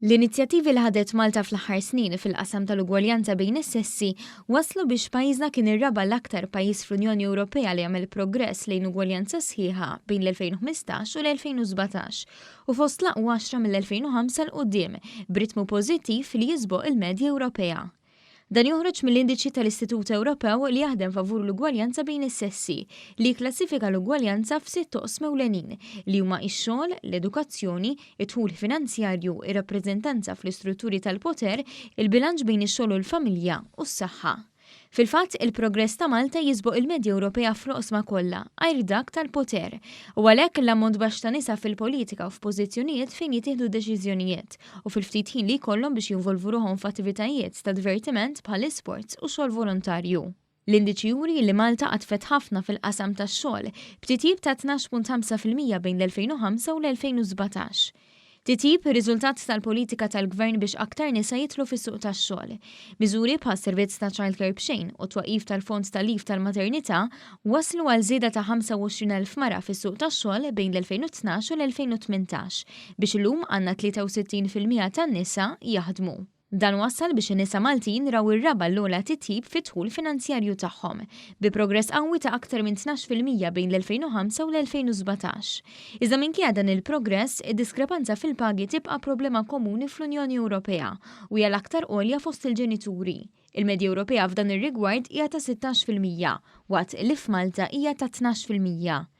L-inizjattivi li ħadet Malta fl-aħħar snin fil-qasam tal-ugwaljanza bejn is-sessi wasslu biex pajjiżna kien ir-raba' l-aktar pajjiż fl-Unjoni Ewropea li għamel progress lejn ugwaljanza sħiħa bejn l-2015 u l-2017 u fost l-aqwa għaxra mill-2005 'l quddiem b'ritmu pożittiv li jisboq il-medja Ewropea. Dan joħroġ mill-indiċi tal-Istitut Ewropew li jaħdem favur l-ugwaljanza bejn is-sessi, li jikklassifika l-ugwaljanza f'sitt oqsma ewlenin, li huma x-xogħol, l-edukazzjoni, id-dħul finanzjarju, ir-rappreżentanza fl-istrutturi tal-poter, il-bilanċ bejn ix-xogħol u l-familja, u s-saħħa. Fil-fatt, il-progress ta' Malta jisboq il-medja Ewropea fl-oqsma kollha, għajr dak tal-poter. U għalhekk l-ammont baxx ta' nisa fil-politika u f'pożizzjonijiet fejn jittieħdu deċiżjonijiet, u fil-ftit ħin li jkollhom biex jinvolvu ruħhom f'attivitajiet ta' divertiment bħal isports u xogħol volontarju. L-indiċi juri li Malta qadfet ħafna fil-qasam tax-xogħol, b'titjib ta' 12.5% bejn l-2005 u l-2017. Titjib, riżultat tal-politika tal-Gvern biex aktar nisa jidħlu fis-suq tax-xogħol. Miżuri bħas-servizz ta' childcare b'xejn u t-twaqqif tal-fond ta' leave tal-maternità wasslu għal żieda ta' 25,000 mara fis-suq tax-xogħol bejn l-2012 u l-2018, biex illum għandna 63% tan-nisa jaħdmu. Dan wassal biex in-nisa Maltin raw ir-raba' l-ogħla titjib fid-dħul finanzjarju tagħhom, bi progress qawwi ta' aktar minn 12% bejn l-2005 u l-2017. Iżda minkejja dan il-progress, id-diskrepanza fil-pagi tibqa' problema komuni fl-Unjoni Ewropea u hija l-aktar għolja fost il-ġenituri. Il-medja Ewropea f'dan ir-rigward hija ta' 16%, waqt li f'Malta hija ta' 12%.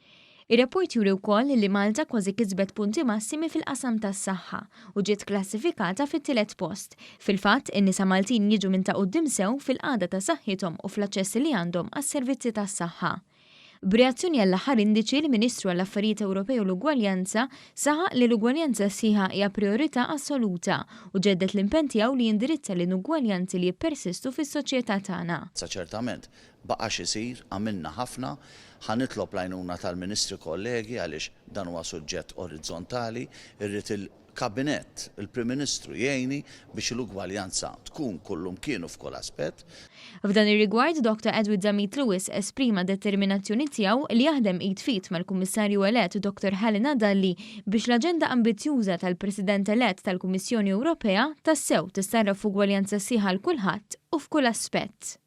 Ir-rapport juri wkoll li Malta kważi kisbet punti massimi fil-qasam tas-saħħa u ġiet klassifikata fit-tielet post. Fil-fatt, in-nisa Maltin jiġu minn ta' quddiem sew fil-qagħda ta' saħħithom u fl-aċċess li għandhom għas-servizzi tas-saħħa. B'reazzjoni għall-aħħar indiċi, l-Ministru għall-Affarijiet Ewropej u l-Ugwaljanza saħaq li l-ugwaljanza sħiħa hija prijorità assoluta u ġedded l-impenn tiegħu li jindirizza l-inugwaljanzi li jippersistu fis-soċjetà tagħna. Ċertament, Baqa' x'isir, għamilna ħafna, ħa nitlob l-għajnuna tal-Ministri kollegi għaliex dan huwa suġġett orizzontali, irrid il-Kabinett, il-Prim Ministru jgħinni biex l-ugwaljanza tkun kullumkien u f'kull aspett. F'dan ir-rigward, Dr Edward Zammit Lewis esprima d-determinazzjoni tiegħu li jaħdem id f'id mal-Kummissarju elett Dr Helena Dalli biex l-aġenda ambizzjuża tal-President elett tal-Kummissjoni Ewropea tassew tissarraf f'ugwaljanza sħiħa għal kulħadd u f'kull aspett.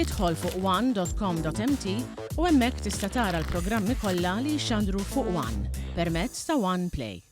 Idħol fuq one.com.mt u hemmhekk tista' tara l-programmi kollha li jixxandru fuq One permezz ta' One Play.